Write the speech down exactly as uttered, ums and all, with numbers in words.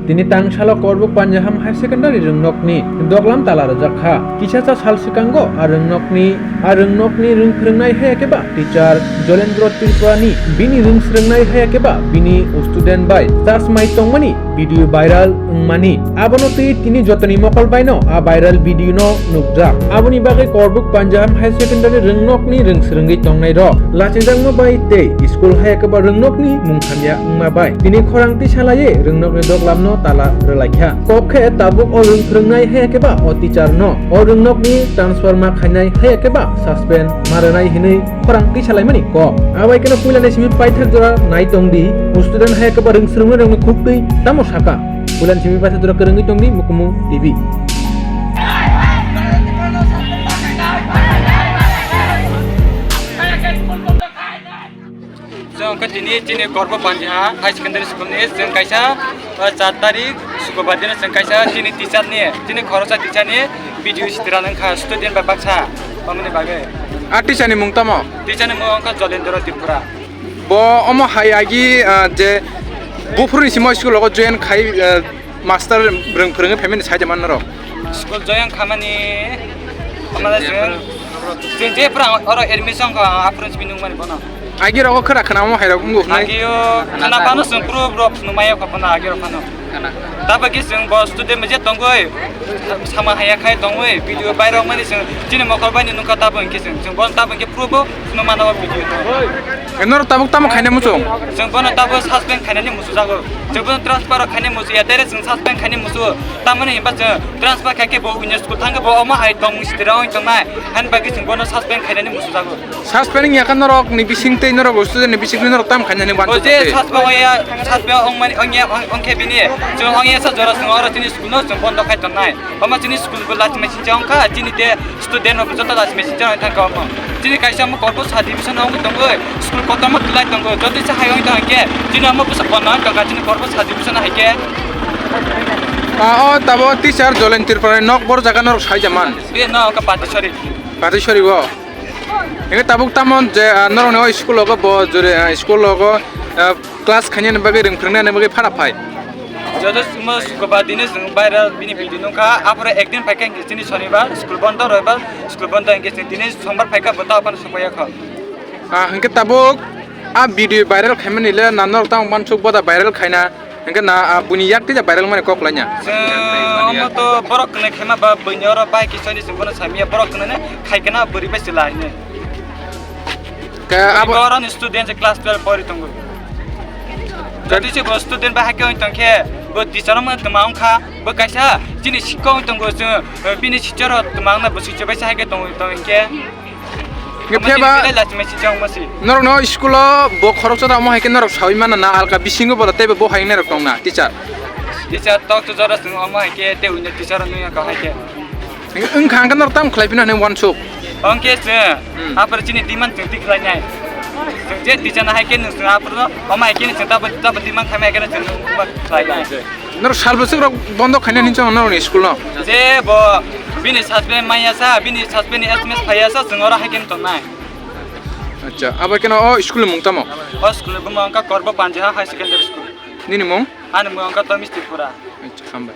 Tini tangsalo Korbuk Panjaham High Secondary rwngnokni doglam tala rwjak kha. Kisa cha sal swkango a rwngnokni, a rwngnokni rwng phwrwngnai hai khe ba teacher Jolendra Tripurani bini rwng swrwngnai hai khe ba bini student bai chasmai tongmani video viral wngmani. Abono twi tini jotoni mokol baino a viral video no nukjak. Aboni bagwi Korbuk Panjaham High Secondary rwngnokni rwng swrwngwi tongnai rok lachijakma bai tei school hai khe ba rwngnokni mung hamya wngma bai tini khorang tisa laiwi rwngnokni doglamno tala rwlaikha. Kok khe tabuk o rwng phwrwngnai hai khe ba o teacher no o rwngnokni transfer ma khainai hai khe ba suspend ma rwnai hinwi khorang twi salaimani kok. Abai kheno puilani simi paithak jora nai tong di, student hai khe ba rwng swrwngna rwngni khuk twi tamo saka. Puilani simi paithak jora kwrwngwi tong di, Mukumu T V. Chwng khe tini chini Korbo Panjiha High Secondary School ni chwng kaisa, uh, char tarik Sukurbar dino chwng kaisa chini teacher ni, chini khoroksa teacher ni video sitira nang kha student bai baksa, omoni bagwi. A teacher ni mung tamo? Teacher ni mung wngkha Jolendra Tripura. Bo omo hai agi, uh, je buphuru ni simo school o join khai, uh, Master bwrwng phwrwngwi phaimani sai de man norok. School join khamani amala chwng, chwng je pura oro admission kha, aphuru chini nungmani bono. Agi rogo khwra khwnamo hai rok wngkha nai. Agi o khwna phano chwng proof rok nungmaya kha phano agi rok phano. Tabagi chwng bo student je tongoi sama haya khai tongoi video bai rok mani chwng chini mokol bai ni nungkha tabang khe chwng, chwng bon tabang khe proof o nungmano video. Norok tabuk tamo khaina muchung? Chwng bono tabuk suspend khainani muchung jago. Chwng bono transfer khainani muchung ya, tere chwng suspend khainani muchung. Tamoni hinba chwng transfer khaikhe bo unya school thangkhe bo omo hai tong sitira oi tongnai. Hani bagwi chwng bono suspend khainani muchung jago. Suspend wngya kha norok ni bising tei norok student ni bising twi norok tam khainani O wanjak je tei. Suspend oya, suspend ongmani ongya ong-, ongkhe bini. Chwng ongya sa jora chwng oro chini school no chwng bondo khai tongnai. Omo chini school bo lachimai sincha ongkha, chini de student rok joto lachimai sincha ong thangkha omo. Chini kaisa omo korbo sa division ongwi tongwi, school kotorma kwlai tongo, joto se hai ong tong khe, chini omo bwsa ponna ong tongkha, chini korbo sa division hai khe. Ah, o tabo teacher Jolen Tripura nok bor jaga norok sai jaman. Be no ka Patisori. Patisori bo. Enge tabuk tamon je, ah, norokni o school ogo bo jore, ah, school ogo, ah, class khainani bagwi rwng phwrwngnani bagwi phara phai. Joto chwngno Sukurbar dini chwng viral bini video nukha, aphuru ekdin phaikha hinkhe chini Sonibar, school bondo, Roibar, school bondo hinkhe chwng tini Sombar phaikha, bo ta aphano sokpaiya kho. Ah, hinkhe tabuk a video viral khaimani le na norok tamo uansuk boda viral khaina, hinkhe na, ah, buini yak twi viral mani kok laina. Chwng omo to borok kwnwi khaima ba buini oro bai kisani chwng bono samiya borok kwnwi khaikhe na bwrwi bai chwla hinwi. Ke abo Oro ni student se class twelve pori tongo. Jodi se bo student ba hakhe oi tongkhe bo teacher mo tma ongkha bo kaisa chini sikok oi tongo chwng bini teacher o tma ongna bo sikche bai hakhe tong tong khe. Nge Ama phiyaba chini belai lachimai si jang masi. Norok no school o bo khoroksa da omo hai khe norok sawi mana na alka bisingo bo tei bo hai norok tongna teacher. Teacher tok to jora chwng omo hai khe tei unya teacher no ya ka hai khe. Wngkha hwnkhe norok tamo khlai phino hinwi uansuk? Hwnkhe chwng Hmm. aphuru chini demand chwng twi khlainai. Chwng je twi chana hai khe nwng chwng aphuru omo hai khe chwng tabo, tabo demand khaimai hai khe chwng khlainai. Norok sal bwswk rok bondo khainani hinwi chwng norokni school no? Je bo bini suspend maya sa, bini suspend ni S M S phaiya sa, chwng oro hai khe tongnai. Acha, abo kheno o school ni mung tamo? O school ni bumung wngkha Korbo Panjiha High Secondary School. Nini mung? Ani mung wngkha Tomis Tripura. Acha, hambai.